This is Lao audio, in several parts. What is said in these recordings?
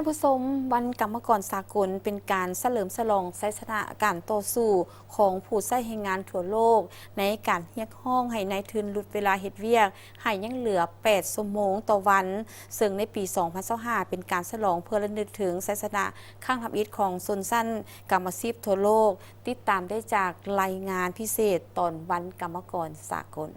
ທ່ານຜູ້ຊົມ, ວັນກຳມະກອນສາກົນເປັນການສະເຫຼີມສະຫຼອງໄຊຊະນະການຕໍ່ສູ້ຂອງຜູ້ໃຊ້ແຮງງານທົ່ວໂລກ ໃນການຮຽກຮ້ອງໃຫ້ນາຍທຶນຫຼຸດເວລາເຮັດວຽກໃຫ້ຍັງເຫຼືອແປດຊົ່ວໂມງຕໍ່ວັນ, ເຊິ່ງໃນປີສອງພັນຊາວຫ້າເປັນການສະຫຼອງເພື່ອລະນຶກເຖິງໄຊຊະນະຄັ້ງທຳອິດຂອງຊົນຊັ້ນກຳມະຊີບທົ່ວໂລກ. ຕິດຕາມໄດ້ຈາກລາຍງານພິເສດຕອນວັນກຳມະກອນສາກົນ.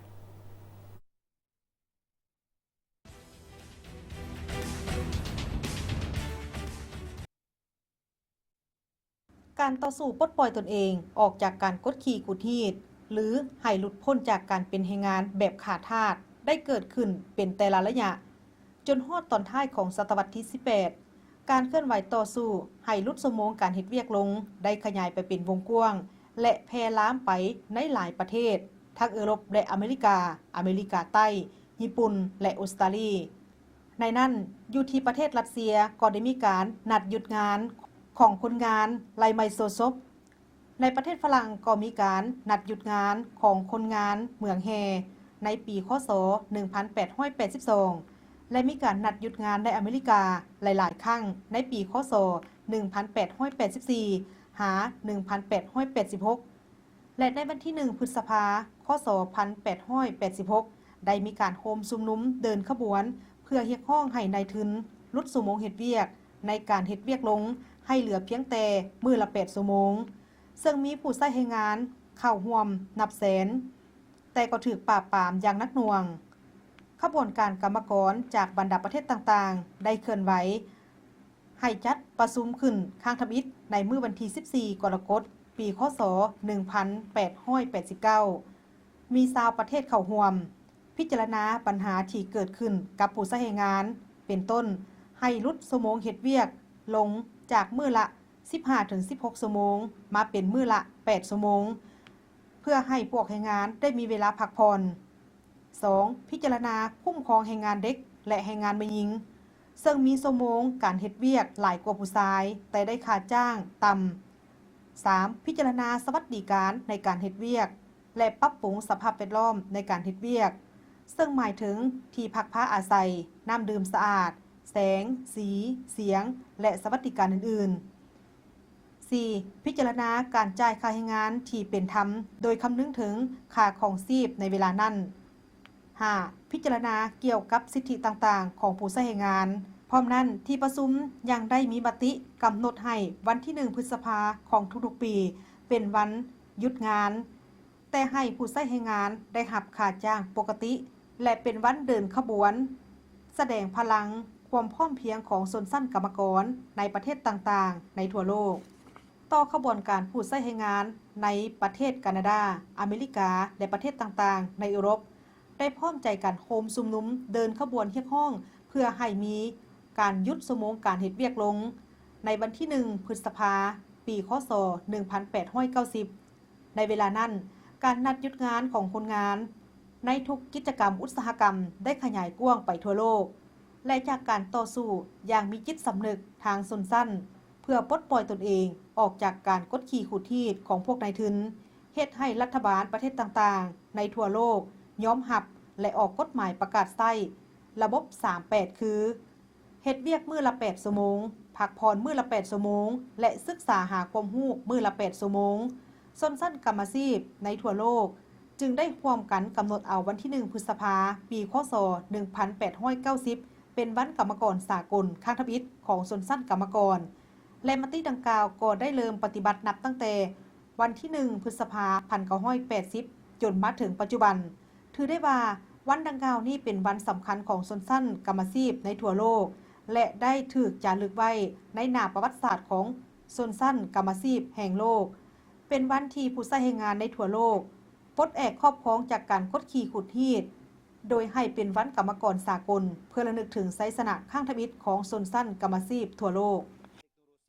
ການຕໍ່ສູ້ປົດປ່ອຍຕົນເອງອອກຈາກການກົດຂີ່ຂູດຮີດ ຫຼື ໃຫ້ຫຼຸດພົ້ນຈາກການເປັນແຮງງານແບບຂາທາດ ໄດ້ເກີດຂຶ້ນເປັນແຕ່ລະໄລຍະ, ຈົນຮອດຕອນທ້າຍຂອງສະຕະວັດທີສິບແປດ, ການເຄື່ອນໄຫວຕໍ່ສູ້ໃຫ້ຫຼຸດຊົ່ວໂມງການເຮັດວຽກລົງ ໄດ້ຂະຫຍາຍໄປເປັນວົງກວ້າງ ແລະ ແຜ່ລາມໄປໃນຫຼາຍປະເທດ ທັງເອີຣົບ ແລະ ອາເມລິກາ, ອາເມລິກາໃຕ້, ຍີ່ປຸ່ນ ແລະ ອົດສະຕາລີ. ໃນນັ້ນ, ຢູ່ທີ່ປະເທດຣັດເຊຍກໍໄດ້ມີການນັດຢຸດງານຂອງຄົນງານໄລ່ໄມໂຄຣຊອບ. ໃນປະເທດຝຣັ່ງກໍມີການນັດຢຸດງານຂອງຄົນງານເໝືອງແຮ່ໃນປີ ຄ.ສ. ໜຶ່ງພັນແປດຮ້ອຍແປດສິບສອງ ແລະ ມີການນັດຢຸດງານໃນອາເມລິກາຫຼາຍໆຄັ້ງໃນປີ ຄ.ສ. ໜຶ່ງພັນແປດຮ້ອຍແປດສິບສີ່ ຫາ ໜຶ່ງພັນແປດຮ້ອຍແປດສິບຫົກ ແລະ ໃນວັນທີໜຶ່ງ ພຶດສະພາ ຄ.ສ. ໜຶ່ງພັນແປດຮ້ອຍແປດສິບຫົກ ໄດ້ມີການໂຮມຊຸມນຸມເດີນຂະບວນ ເພື່ອຮຽກຮ້ອງໃຫ້ນາຍທຶນຫຼຸດຊົ່ວໂມງເຮັດວຽກໃນການເຮັດວຽກລົງ ໃຫ້ເຫຼືອພຽງແຕ່ມື້ລະແປດຊົ່ວໂມງ, ເຊິ່ງມີຜູ້ໃຊ້ແຮງງານເຂົ້າຮ່ວມນັບແສນ, ແຕ່ກໍຖືກປາບປາມຢ່າງໜັກໜ່ວງ. ຂະບວນການກຳມະກອນຈາກບັນດາປະເທດຕ່າງໆ ໄດ້ເຄື່ອນໄຫວ ໃຫ້ຈັດປະຊຸມຂຶ້ນຄັ້ງທຳອິດໃນມື້ວັນທີສິບສີ່ ກໍລະກົດ ປີ ຄ.ສ. ໜຶ່ງພັນແປດຮ້ອຍແປດສິບເກົ້າ ມີຊາວປະເທດເຂົ້າຮ່ວມ, ພິຈາລະນາບັນຫາທີ່ເກີດຂຶ້ນກັບຜູ້ໃຊ້ແຮງງານ ເປັນຕົ້ນ ໃຫ້ຫຼຸດຊົ່ວໂມງເຮັດວຽກລົງຈາກມື້ລະສິບຫ້າເຖິງສິບຫົກຊົ່ວໂມງ ມາເປັນມື້ລະແປດຊົ່ວໂມງ ເພື່ອໃຫ້ພວກແຮງງານໄດ້ມີເວລາພັກຜ່ອນ. ສອງ ພິຈາລະນາຄຸ້ມຄອງແຮງງານເດັກ ແລະ ແຮງງານແມ່ຍິງ ເຊິ່ງມີຊົ່ວໂມງການເຮັດວຽກຫຼາຍກວ່າຜູ້ຊາຍ ແຕ່ໄດ້ຄ່າຈ້າງຕ່ຳ. ສາມ ພິຈາລະນາສະຫວັດດີການໃນການເຮັດວຽກ ແລະ ປັບປຸງສະພາບແວດລ້ອມໃນການເຮັດວຽກ ເຊິ່ງໝາຍເຖິງທີ່ພັກພາອາໄສ, ນ້ຳດື່ມສະອາດ, ແສງ, ສີ, ສຽງ ແລະ ສະຫວັດດີການອື່ນໆ. ສີ່ ພິຈາລະນາການຈ່າຍຄ່າແຮງງານທີ່ເປັນທຳ ໂດຍຄຳນຶງເຖິງຄ່າຄອງຊີບໃນເວລານັ້ນ. ຫ້າ ພິຈາລະນາກ່ຽວກັບສິດທິຕ່າງໆຂອງຜູ້ໃຊ້ແຮງງານ. ພ້ອມນັ້ນ, ທີ່ປະຊຸມຍັງໄດ້ມີມະຕິກຳນົດໃຫ້ວັນທີໜຶ່ງ ພຶດສະພາຂອງທຸກໆປີ ເປັນວັນຢຸດງານ, ແຕ່ໃຫ້ຜູ້ໃຊ້ແຮງງານໄດ້ຮັບຄ່າຈ້າງປົກກະຕິ ແລະ ເປັນວັນເດີນຂະບວນ ສະແດງພະລັງຄວາມພ້ອມພຽງຂອງຊົນຊັ້ນກຳມະກອນໃນປະເທດຕ່າງໆໃນທົ່ວໂລກ. ຕໍ່ຂະບວນການຜູ້ໃຊ້ແຮງງານໃນປະເທດການາດາ, ອາເມລິກາ ແລະ ປະເທດຕ່າງໆໃນເອີຣົບ ໄດ້ພ້ອມໃຈກັນໂຮມຊຸມນຸມເດີນຂະບວນຮຽກຮ້ອງ ເພື່ອໃຫ້ມີການຢຸດຊົ່ວໂມງການເຮັດວຽກລົງ ໃນວັນທີໜຶ່ງ ພຶດສະພາ ປີ ຄ.ສ. ໜຶ່ງພັນແປດຮ້ອຍເກົ້າສິບ. ໃນເວລານັ້ນ, ການນັດຢຸດງານຂອງຄົນງານໃນທຸກກິດຈະກຳອຸດສາຫະກຳໄດ້ຂະຫຍາຍກວ້າງໄປທົ່ວໂລກ ແລະ ຈາກການຕໍ່ສູ້ຢ່າງມີຈິດສຳນຶກທາງຊົນຊັ້ນ ເພື່ອປົດປ່ອຍຕົນເອງອອກຈາກການກົດຂີ່ຂູດຮີດຂອງພວກນາຍທຶນ, ເຮັດໃຫ້ລັດຖະບານປະເທດຕ່າງໆໃນທົ່ວໂລກຍອມຮັບ ແລະ ອອກກົດໝາຍປະກາດໃຊ້ລະບົບສາມແປດ ຄື ເຮັດວຽກມື້ລະແປດຊົ່ວໂມງ, ພັກຜ່ອນມື້ລະແປດຊົ່ວໂມງ ແລະ ສຶກສາຫາຄວາມຮູ້ມື້ລະແປດຊົ່ວໂມງ. ຊົນຊັ້ນກຳມະຊີບໃນທົ່ວໂລກຈຶ່ງໄດ້ຮ່ວມກັນກຳນົດເອົາວັນທີໜຶ່ງ ພຶດສະພາ ປີ ຄ.ສ. ໜຶ່ງພັນແປດຮ້ອຍເກົ້າສິບ ເປັນວັນກຳມະກອນສາກົນຄັ້ງທຳອິດຂອງຊົນຊັ້ນກຳມະກອນ ແລະ ມະຕິດັ່ງກ່າວກໍໄດ້ເລີ່ມປະຕິບັດນັບຕັ້ງແຕ່ ວັນທີໜຶ່ງ ພຶດສະພາ ພັນເກົ້າຮ້ອຍແປດສິບ ຈົນມາເຖິງປັດຈຸບັນ. ຖືໄດ້ວ່າວັນດັ່ງກ່າວນີ້ເປັນວັນສຳຄັນຂອງຊົນຊັ້ນກຳມະຊີບໃນທົ່ວໂລກ ແລະ ໄດ້ຖືກຈາລຶກໄວ້ໃນໜ້າປະຫວັດສາດຂອງຊົນຊັ້ນກຳມະຊີບແຫ່ງໂລກ. ເປັນວັນທີ່ຜູ້ໃຊ້ແຮງງານໃນທົ່ວໂລກປົດແອກຄອບຄອງຈາກການກົດຂີ່ຂູດຮີດ ໂດຍໃຫ້ເປັນວັນກຳມະກອນສາກົນ ເພື່ອລະນຶກເຖິງໄຊຊະນະຄັ້ງທຳອິດຂອງຊົນຊັ້ນກຳມະຊີບທົ່ວໂລກ.